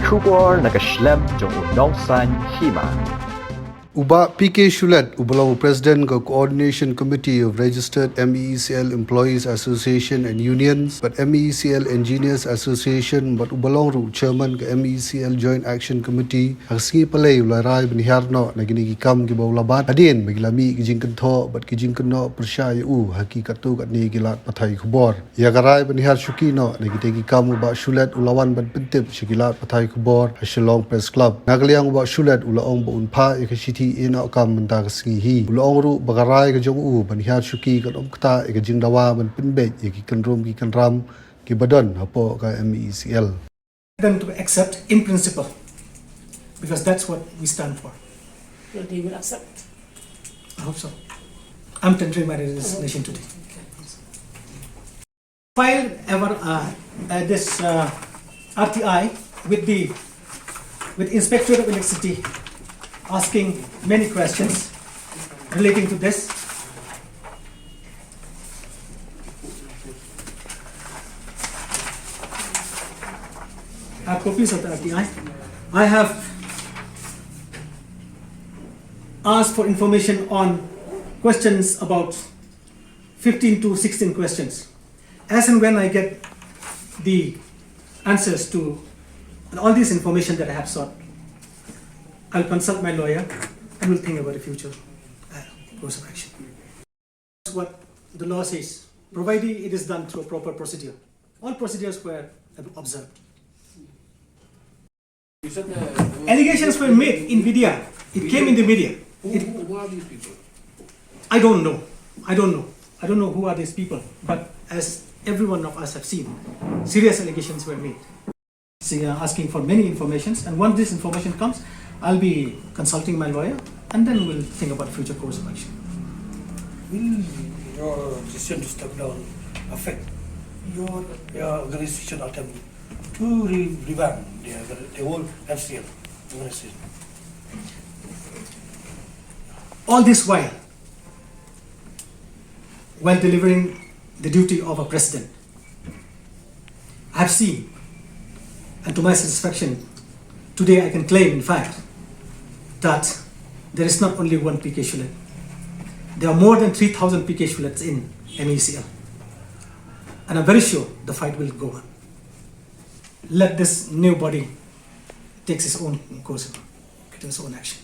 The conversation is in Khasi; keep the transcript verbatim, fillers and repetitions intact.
Khubor na ka shlem jong u nongsan hima. U Bah P K Shulet, uba long President ka Coordination Committee of Registered M E E C L Employees Association and Unions, bad M E E C L Engineers Association, bad uba long ruh Chairman ka M E E C L Joint Action Committee, ha ka sngi Palei u la rai ban hiar noh na kine ki kam kiba u la bat, hadien ba ki la mih ki jingkynthoh bad ki jingkynnoh pyrshah ïa u ha ki katto katne ki lad pathai khubor. Ïa ka rai ban hiar shuki noh na kite ki kam u Bah Shulet u la wan ban pyntip sha ki lad pathai khubor ha Shillong Press Club. Na ka liang u Bah Shulet u la ong ba un phah ïa ka shithi ïehnoh kam mynta ka sngi hi. U la ong ruh ba ka rai ka jong u ban hiar shuki kan ym ktah ïa ka jingdawa ban pynbeit ïa ki kynrum ki kynram kiba don hapoh ka M E E C L. Them to accept in principle, because that's what we stand for. Well, they will accept. I hope so. I'm tendering my resignation today. Filed ever, uh, uh, this, uh, R T I with the, with Inspectorate of Electricity, asking many questions relating to this. I have copies of the R T I. I have asked for information on questions, about fifteen to sixteen questions. As and when I get the answers to all this information that I have sought, I'll consult my lawyer and we'll think about the future, uh, course of action. What the law says, provided it is done through a proper procedure. All procedures were observed. You said, uh, allegations were made in media. It came in the media. Who, It, who, who are these people? I don't know. I don't know. I don't know who are these people. But as every one of us have seen, serious allegations were made. So, uh, asking for many informations, and once this information comes, I'll be consulting my lawyer, and then we'll think about future course of action. Will your decision to step down affect your, your organization attempt to re-, revamp the, the whole F C L organization? All this while, while delivering the duty of a president, I have seen, and to my satisfaction, today I can claim, in fact, that there is not only one P K Shulet. There are more than three thousand P K Shulets in M E C L. And I'm very sure the fight will go on. Let this new body takes its own course, take its own action.